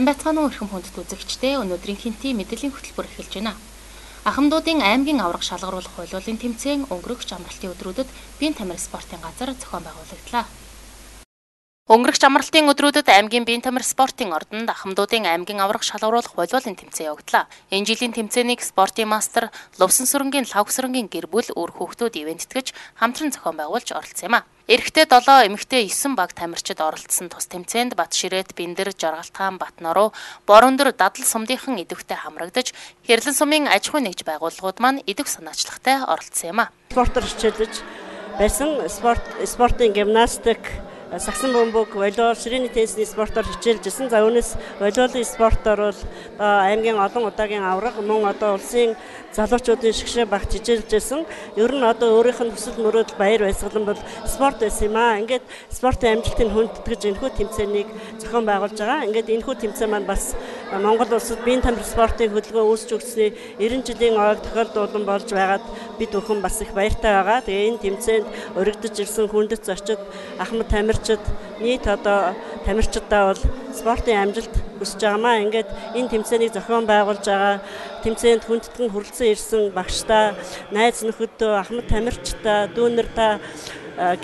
Сайн байцгаана уу эрхэм хүндэт үзэгчдээ, өнөөдрийн Хэнтий мэдээллийн хөтөлбөр эхэлж байна. Ахмадуудын аймгийн аварга шалгаруулах хуулиулын тэмцээн өнгөрөгч амралтын өдрүүдэд биеийн тамир спортын газар зохион байгуулагдлаа. Өнгөрөгч амралтын өдрүүдэд аймгийн биеийн тамир спортын ордонд Ахмадуудын аймгийн аварга шалгаруулах хуулиулын тэмцээн явагдлаа. Энэ жилийн тэмцээнийг спортын мастер Лувсан сүрэнгийн Лхагва сүрэнгийн гэр бүл үр хүүхдүүд ивээн тэтгэж хамтран зохион байгуулж оролцсон юм а. Эрэгтэй 7, эмэгтэй 9 баг тамирчид оролцсон тус тэмцээнд Батширэт, Биндэр, Жаргалтаан, Батноруу, Борондөр, Дадал сумдынхан идэвхтэй хамрагдаж, Хэрлэн сумын аж ахуйн нэгж байгууллагууд маань идэвх санаачлагтай оролцсон юм а. Спортоор хичээлж байсан, спортын гимнастик, сагсан бөмбөг, волейбол, ширээний теннисний спортоор хичээлж ирсэн. За үүнээс волейболын спортоор бол аймгийн олон удаагийн аварга, мөн одоо улсын залуучуудын шгшээ багт хичээлж ирсэн. Ер нь одоо өөрийнх нь хүсэл мөрөөдөл баяр баясгалан бол спорт байсан юм аа. Ингээд спортын амжилтыг хүндэтгэж энэхүү тэмцээнийг зохион байгуулж байгаа. Ингээд энэхүү тэмцээн маань бас Монгол улсад биеийн тамир спортын хөдөлгөөн үүсч өгсөний 90 жилийн ойг тохиолдуулан болж байгаад бид бүхэн бас их баяртай байгаа. Тэгээ энэ тэмцээнд өргөдөж ирсэн хүндэт зочид, ахмад тамирчид, нийт одоо тамирчиддаа бол спортын амжилт хүсэж байгаамаа. Ингээд энэ тэмцээнийг зохион байгуулж байгаа тэмцээнд хүндэтгэн хүрэлцэн ирсэн багшдаа, найз нөхөдөө, ахмад тамирчдаа, дүүнердээ,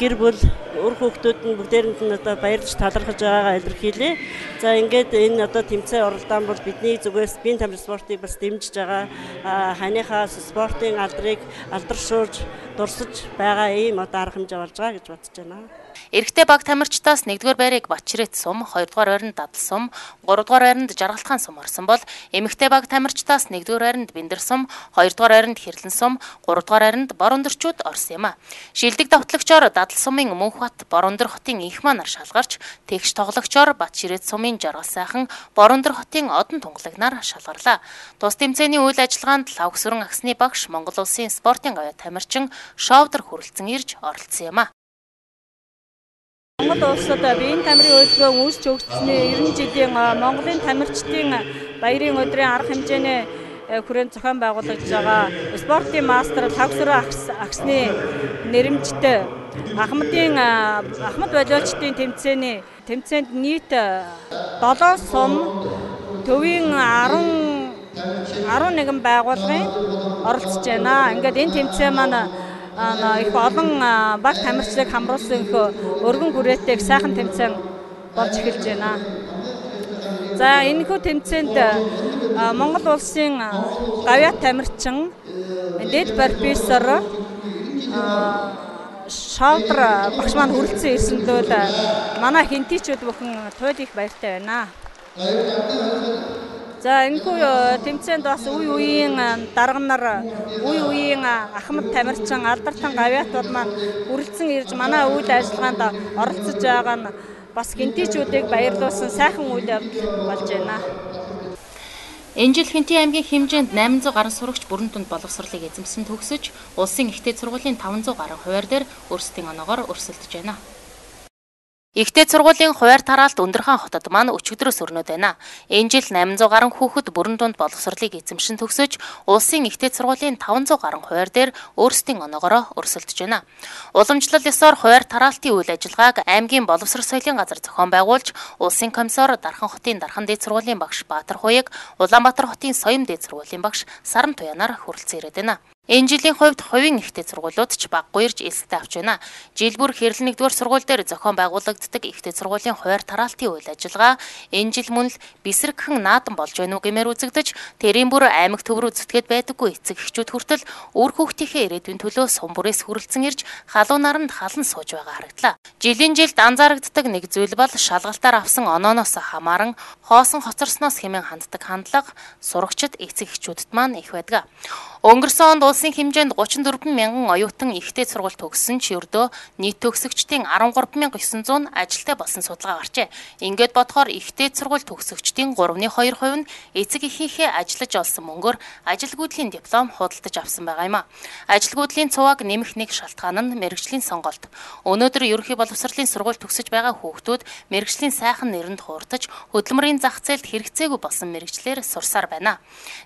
гэр бүл, үр хүүхдүүд нь бүгдээрэнд нь одоо баярлж талархаж байгаагаа илэрхийлье. За ингээд энэ одоо тэмцээн уралдаан бол бидний зүгээс биеийн тамир спортыг бас дэмжиж байгаа, ханыхаа спортын алдрыг алдаршуулж, дурсаж байгаа ийм одоо арга хэмжээ болж байгаа гэж бодож байна. Эрэгтэй баг тамирчдаас 1-р байрыг Батширэт сум, 2-р байранд Дадал сум, 3-р байранд Жаргалтхан сум орсон бол эмэгтэй баг тамирчдаас 1-р байранд Биндэр сум, 2-р байранд Хэрлэн сум, 3-р байранд Борондөрчүүд орсон юм а. Шилдэг давтлагчоор Дадал сумын Мөнхбат, Борондор хотын Инхманаар шалгарч, тэгш тоглогчоор Батширэт сумын Жаргал сайхан, Борондор хотын Одон тунгалагнаар шалгарлаа. Тус тэмцээний үйл ажиллагаанд Лхагва сүрэн агсны багш, Монгол улсын спортын гавьяа тамирчин Шовдор хүрэлцэн ирж оролцсон юм а. Монгол улсад биеийн тамирын хөдөлгөөн үүсч өгсөний 90 жилийн Монголын тамирчдын баярын өдрийн арга хэмжээний хүрээнд зохион байгуулагдж байгаа спортын мастер Лхагва сүрэн агсны нэрэмжтэй ахмад волейболчдын тэмцээнд нийт 7 сум, төвийн 11 байгууллагын оролцож байна. Ингээд энэ тэмцээн маань их олон баг тамирчдыг хамруулсан их өргөн хүрээтэй сайхан тэмцээн болж эхэлж байна. За энэхүү тэмцээнд Монгол улсын гавьяат тамирчин, дэд профессор Шовдор багш маань хүрэлцэн ирсэндээ манай хэнтийчүүд бүхэн туйл их баяртай байна. За энэхүү тэмцээнд бас үе үеийн дарга нар, үе үеийн ахмад тамирчин, алдартан гавьяатууд маань хүрэлцэн ирж манай үйл ажиллагаанд оролцож байгаа нь бас хэнтийчүүдийг баярлуулсан сайхан үйл явдал болж байна. Энэ жил Хэнтий аймгийн хэмжээнд 800 гаруй сурагч бүрэн дунд боловсролыг эзэмсэн төгсөж, улсын ихтэй сургуулийн 500 гаруй хувиар дээр өөрсдийн оноогоор өрсөлдөж байна. Ихтэй сургуулийн хувиар тараалт Өндөрхаан хотод маань өчигдрөөс өрнөд байна. Энэ жил 800 гаруй хүүхэд бүрэн дунд боловсролыг эзэмшин төгсөж, улсын ихтэй сургуулийн 500 гаруй хувиар дээр өөрсдийн оноогоороо өрсөлдөж байна. Уламжлал ёсоор хувиар тараалтын үйл ажиллагааг аймгийн боловсрол соёлын газар зохион байгуулж, улсын комиссар Дархан хотын Дархан дээд сургуулийн багш Баатар Хуяг, Улаанбаатар хотын Соём дээд сургуулийн багш Саран Туянаар хүрэлцэн ирээд байна. Энэ жилийн хувьд хувийн ихтэй сургуулиуд ч баггүй ирж элсэлтээ авч байна. Жил бүр Хэрлэн 1-р сургууль дээр зохион байгуулагддаг ихтэй сургуулийн хувиар тараалтын үйл ажиллагаа энэ жил мөн л бисрэгхэн наадам болж байна уу гэмээр үзэгдэж, тэрийн бүр аймаг төв рүү зүтгээд байдаггүй эцэг эхчүүд хүртэл үр хүүхдийнхээ ирээдүйн төлөө сум бүрээс хүрэлцэн ирж халуун наранд халан сууж байгаа харагдлаа. Жилийн жилд анзаарагддаг нэг зүйл бол шалгалтаар авсан онооноос хамааран хоосон хоцорсноос хэмээн ханддаг хандлага сурагчид эцэг эхчүүдэд маань их байдаг. Өнгөрсөн онд улсын хэмжээнд 34 мянган оюутан ихтэй сургууль төгссөн ч ердөө нийт төгсөгчдийн 13,900 ажилтай болсон судалгаа гарчээ. Ингээд бодохоор ихтэй сургууль төгсөгчдийн 3.2% нь эцэг эхийнхээ ажиллаж олсон мөнгөөр ажилгүйдлийн диплом худалдаж авсан байгаа юм а. Ажилгүйдлийн цувааг нэмэх нэг шалтгаан нь мэргэжлийн сонголт. Өнөөдөр ерөнхий боловсролын сургууль төгсөж байгаа хүүхдүүд мэргэжлийн сайхан нэрэнд хууртаж, хөдөлмөрийн зах зээлд хэрэгцээгүй болсон мэргэжлээр сурсаар байна.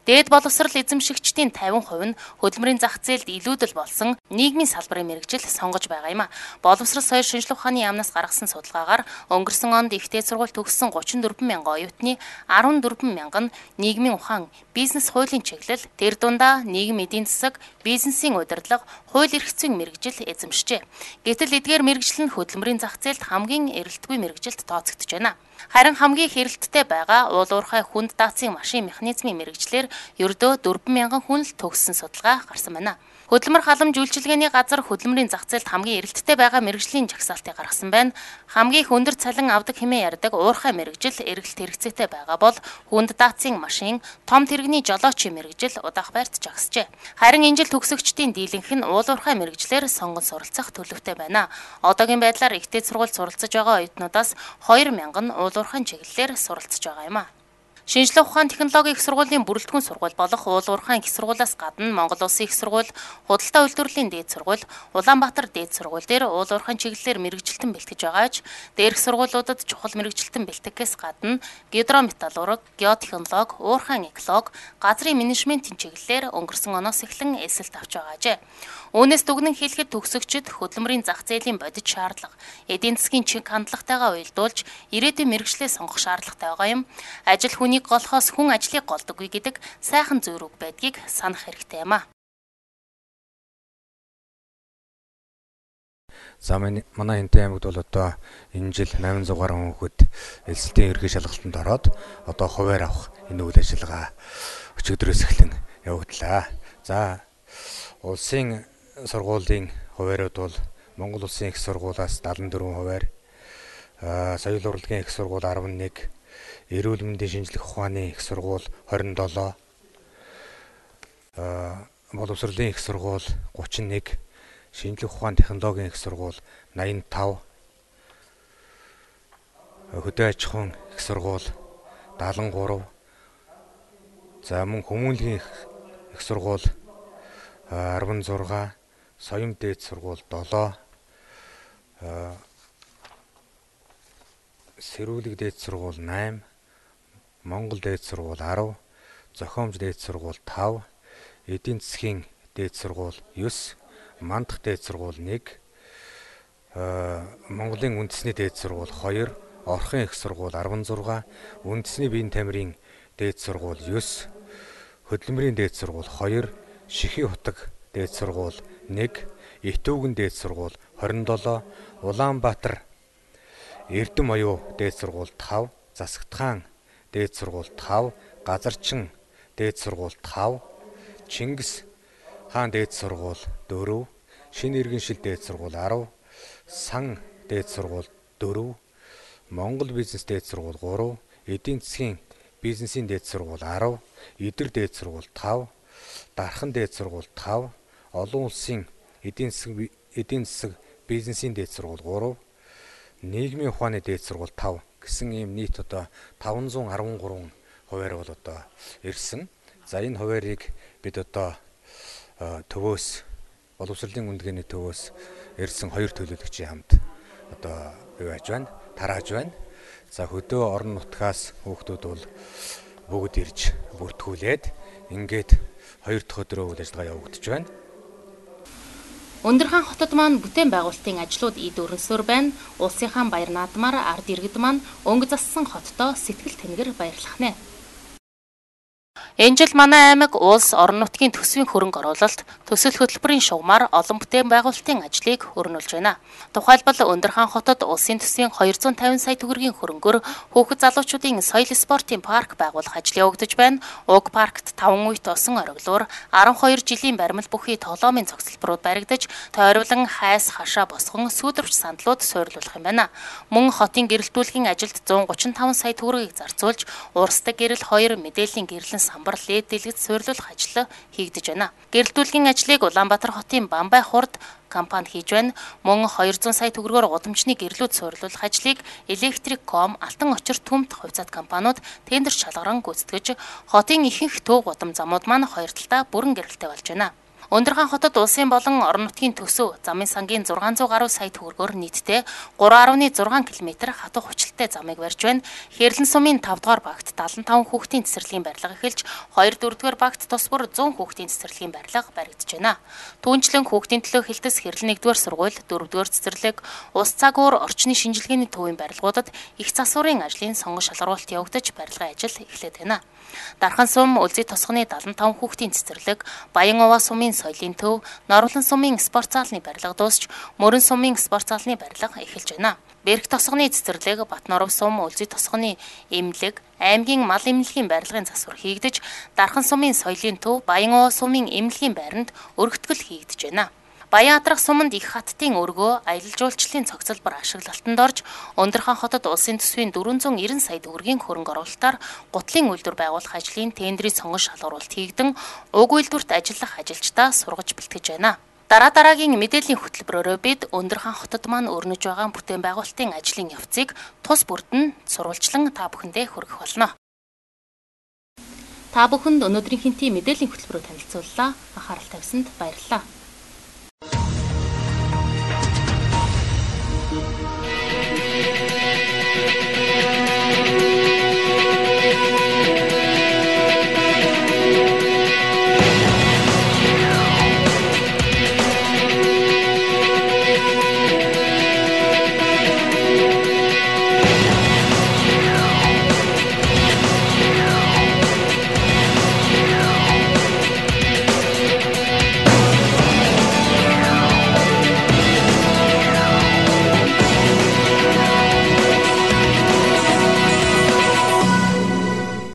Дээд боловсрол эзэмшигчдийн 50% 80% нь хөдөлмөрийн зах зээлд илүүдэл болсон нийгмийн салбарын мэргэжил сонгож байгаа юм. Боловсрол соёл шинжлэх ухааны яамнаас гаргасан судалгаагаар өнгөрсөн онд их дээд сургууль төгссөн 34 мянган оюутны 14 мянган нь нийгмийн ухаан, бизнес хуулийн чиглэл, тэр дундаа нийгэм эдийн засаг, бизнесийн удирдлага, хууль эрх зүйн мэргэжил эзэмшжээ. Гэтэл эдгээр мэргэжил нь хөдөлмөрийн зах зээлд хамгийн эрэлтгүй мэргэжилд тооцогдож байна. Харин хамгийн их эрэлттэй байгаа уул уурхай хүнд даацын машин механизмын мэргэжлээр ердөө 4,000 хүн л төгссөн судалгаа гарсан байна. Хөдөлмөр халамж үйлчилгээний газар хөдөлмөрийн зах зээлд хамгийн эрэлттэй байгаа мэргэжлийн жагсаалтыг гаргасан байна. Хамгийн их өндөр цалин авдаг хэмээн ярьдаг уурхай мэргэжил эргэлт хэрэгцээтэй байгаа бол хүнд даацын машин, том тэрэгний жолоочийн мэргэжил удаах байрт жагсжээ. Харин энэ жил төгсөгчдийн дийлэнх нь уул уурхай мэргэжлээр сонгон суралцах төлөвтэй байна. Одоогийн байдлаар их дээд сургуульд суралцаж байгаа оюутнуудаас 2,000 нь уул уурхайн чиглэлээр суралцж байгаа юм а. Шинжлэх ухаан технологийн их сургуулийн бүрэлдэхүүн сургууль болох уул уурхайн их сургуулиас гадна Монгол Улсын их сургууль, Худалдаа үйлдвэрлэлийн дээд сургууль, Улаанбаатар дээд сургууль дээр уул уурхайн чиглэлээр мэргэжилтэн бэлтгэж байгаа ч дээрх сургуулиудад чухал мэргэжилтэн бэлтгэхээс гадна гидрометаллург, геотехнологи, уурхайн эколог, газрын менежментийн чиглэлээр өнгөрсөн оноос эхлэн элсэлт авч байгаа ажээ. Үүнээс дүгнэн хэлэхэд төгсөгчид хөдөлмөрийн зах зээлийн бодит шаардлага, эдийн засгийн чиг хандлагатайгаа уялдуулж ирээдүйн мэргэжлээ сонгох шаардлагатай байгаа юм. Ажил хүнийг голхоос хүн ажлыг голдоггүй гэдэг сайхан зүйр үг байдгийг санах хэрэгтэй юм а. За манай Хэнтэй аймагт бол одоо энэ жил 800 гаруй хүүхэд элсэлтийн ерөнхий шалгалтанд ороод одоо хуваар авах энэ үйл ажиллагаа өчигдрөөс эхлэн явагдлаа. За улсын сургуулийн хуваарууд бол Монгол Улсын их сургуулиас 74 хуваар, соёл урлагийн их сургууль 11, эрүүл мэндийн шинжлэх ухааны их сургууль 27, боловсролын их сургууль 31, шинжлэх ухаан технологийн их сургууль 85, хөдөө аж ахуйн их сургууль 73, за мөн хүмүүнлэгийн их сургууль 16, соём дээд сургууль 7, сэрүүлэг дээд сургууль 8, Монгол дээд сургууль 10, зохиомж дээд сургууль 5, эдийн засгийн дээд сургууль 9, Мандах дээд сургууль 1, Монголын үндэсний дээд сургууль 2, Орхон их сургууль 16, үндэсний биеийн тамирын дээд сургууль 9, хөдөлмөрийн дээд сургууль 2, Шихий хутаг дээд сургууль 1, Итүүгэн дээд сургууль 27, Улаанбаатар Эрдэм оюу дээд сургууль 5, Засагтхан дээд сургууль 5, Газарчин дээд сургууль 5, Чингис хаан дээд сургууль 4, Шинэ иргэншил дээд сургууль 10, Сан дээд сургууль 4, Монгол бизнес дээд сургууль 3, эдийн засгийн бизнесийн дээд сургууль 10, Идэр дээд сургууль 5, Дархан дээд сургууль 5, олон улсын эдийн засаг бизнесийн дээд сургууль 3, нийгмийн ухааны дээд сургууль 5 гэсэн ийм нийт одоо 513 хуваар бол одоо ирсэн. За энэ хуваарийг бид одоо төвөөс боловсролын үндэгээний төвөөс ирсэн хоёр төлөөлөгчийн хамт одоо юу яаж байна? Тарааж байна. За хөдөө орон нутгаас хүүхдүүд бол бүгд ирж бүртгүүлээд ингээд хоёр дахь өдрөө үйл ажиллагаа явагдаж байна. Өндөрхаан хотод маань бүтээн байгуулалтын ажлууд эд өрнөсөөр байна. Улсынхаа баяр наадмаар ард иргэд маань өнгө зассан хотдоо сэтгэл тэнгэр баярлах нэ. Энэ жил манай аймаг улс орон нутгийн төсвийн хөрөнгө оруулалт, төсөл хөтөлбөрийн шугамар олон бүтээн байгуулалтын ажлыг өрнүүлж байна. Тухайлбал Өндөрхаан хотод улсын төсвийн 250 сая төгрөгийн хөрөнгөөр хүүхэд залуучуудын соёл спортын парк байгуулах ажил явагдаж байна. Уг паркт 5 үе тосон ориглоор 12 жилийн баримл бүхий тоглоомын зохицолборууд баригдаж, тойруулан хайс хашаа босгон сүүдэрч сандлууд суйрлуулах юм байна. Мөн хотын гэрэлтүүлгийн ажилд 135 сая төгрөгийг зарцуулж, урсдаг гэрэл 2 мэдээллийн гэрлэн самбар лед дэлгэц суйрлуулах ажил хийгдэж байна. Гэрэлтүүлгийн ажлыг Улаанбаатар хотын Бамбай хурд компани хийж байна. Мөн 200 сая төгрөгөөр гудамжны гэрлүүд суйрлуулах ажлыг Электрикком, Алтан очир түмт хувьцаат компаниуд тендер шалгаран гүйцэтгэж, хотын ихэнх төв гудам замууд маань хоёр талдаа бүрэн гэрэлтэй болж байна. Өндөрхаан хотод улсын болон орон нутгийн төсөв замын сангийн 600 гаруй сая төгрөгөөр нийтдээ 3.6 км хатуу хүчлэлтэй замыг барьж байна. Хэрлэн сумын 5 дугаар багт 75 хүүхдийн цэцэрлэгийн барилга эхэлж, 2 4 дугаар багт тус бүр 100 хүүхдийн цэцэрлэгийн барилга баригдаж байна. Түүнчлэн хүүхдийн төлөө Хэлтэс Хэрлэн 1 дугаар сургууль, 4 дугаар цэцэрлэг, Ус цагуур орчны шинжилгээний төвийн барилгуудад их засварын ажлын сонгон шалгаруулалт явагдаж барилгын ажил эхлээд байна. Дархан сум Үлзий тосгоны 75 хүүхдийн цэцэрлэг, Баян-Уваа сумын соёлын төв, Норлон сумын спорт заалны барилга дуусч, Мөрөн сумын спорт заалны барилга эхэлж байна. Бэрх тосгоны цэцэрлэг, Батноров сум, Үлзий тосгоны эмнэлэг, аймгийн мал эмнэлгийн барилгын засвар хийгдэж, Дархан сумын соёлын төв, Баян-Уваа сумын эмнэлгийн байранд өргөтгөл хийгдэж байна. Баян Адрах суманд их хаттын өргөө аялал жуулчлалын цогцолбор ашиглалтанд орж, Өндөрхаан хотод улсын төсвийн 490 сая төгрөгийн хөрөнгө оруулалтаар гутлын үйлдвэр байгуулах ажлын тендрийн сонгон шалгаруулалт хийгдэн, уг үйлдвэрт ажиллах ажилчдаа сургаж бэлтгэж байна. Дараа дараагийн мэдээллийн хөтөлбөрөөрөө бид Өндөрхаан хотод маань өрнөж байгаа бүтээн байгуулалтын ажлын явцыг тус бүрд нь сурвалжлан та бүхэндээ хүргэх болно. Та бүхэнд өнөөдрийн хинтийн мэдээллийн хөтөлбөрөөр танилцууллаа. Анхаарал тавьсанд баярлалаа.